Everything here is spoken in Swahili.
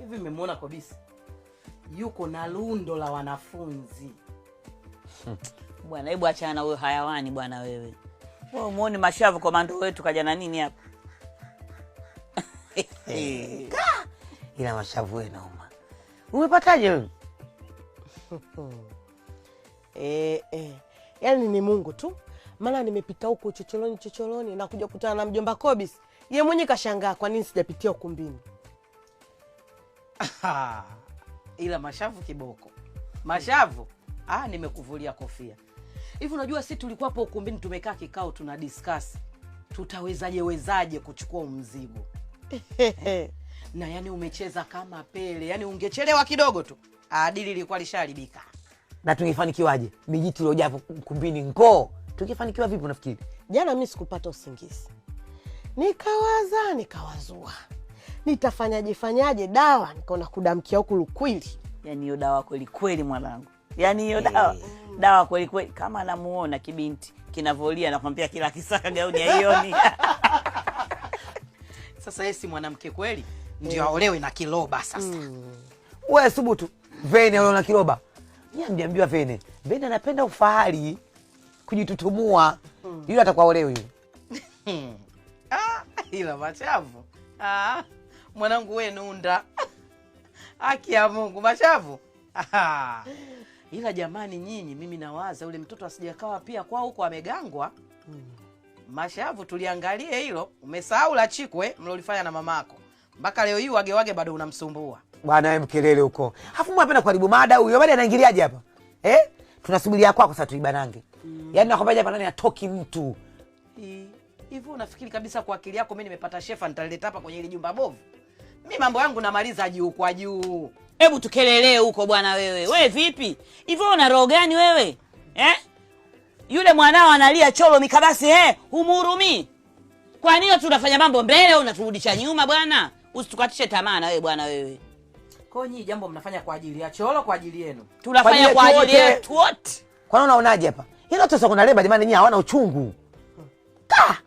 Hivi mmemwona Kobisi? Yuko na lundo la wanafunzi. Bwana, hebu achana na huyo hayawani bwana wewe. Wewe umuone Mashavu komando wetu kaja na nini hapa? Ila Mashavu wewe nauma. Umepataje wewe? Yaani ni Mungu tu, maana nimepita huko chocholoni chocholoni na kuja kukutana na mjomba Kobisi. Ye mwenyewe kashangaa kwa nini sijapitia ukumbini. Ila Mashavu kiboko. Mashavu, nimekuvulia kofia. Hivi unajua sisi tulikuwa hapo ukumbini tumekaa kikao tuna discuss tutawezaje wezaje kuchukua mzigo. Na yani umecheza kama Pele, yani ungechelewa kidogo tu adili ilikuwa lishaharibika. Na tungefanikiwaje? Mijiti iliyojaa hapo ukumbini ngoo. Tungefanikiwa vipi unafikiri? Jana mimi sikupata usingizi. Nikawaza, nikawazua. Nitafanyaje fanyaje dawa, nikaona kudamkia huku Lukwili. Yaani hiyo dawa kweli kweli mwanangu. Yaani hiyo dawa, dawa kweli kweli. Kama namuona kibinti kinavolia nakwambia kila kisaka gauni haioni. Sasa yeye si mwanamke kweli? Ndio aolewe na kiloba sasa. Wewe subutu, Vene aolewe na kiloba. Yeye amjambiwa Vene. Vene anapenda ufahari, kujitutumua. Yule atakuwa olewi yule. Ila Mashavu. Mwanangu wewe nunda. Haki ya Mungu Mashavu. Ila jamani nyinyi, mimi nawaza yule mtoto asijakawa pia kwao huko amegangwa. Mashavu tuliangalie hilo. Umesahau la Chikwe mlolifanya na mamako. Mpaka leo hii wage wage bado unamsumbua. Bwana wewe mkelele huko. Alafu mimi napenda kuharibu mada huyo. Mada anaingiliaje hapa? Tunasubiria kwako sasa tuibanange. Yaani nakwambia hapa ndani hatoki mtu. Hivi unafikiri kabisa kwa akili yako mimi nimepata shefa nitaleta hapa kwenye hili jumba bovu? Mimi mambo yangu namaliza juu kwa juu. Hebu tukelelee huko bwana wewe. Wewe vipi? Hivi una roho gani wewe? Yule mwanao analia cholo mikabasi, humhurumii. Kwa nini tunafanya mambo mbele au unaturudisha nyuma bwana? Usitukatishe tamaa na wewe bwana wewe. Kwa hiyo nyinyi jambo mnafanya kwa ajili ya cholo, kwa ajili yenu. Tunafanya Kwa ajili kwa ajili yetu yetu wote. Kwa nini unaonaje hapa? Hilo tu sio kuna leba jamani, nyinyi hawana uchungu. Ka!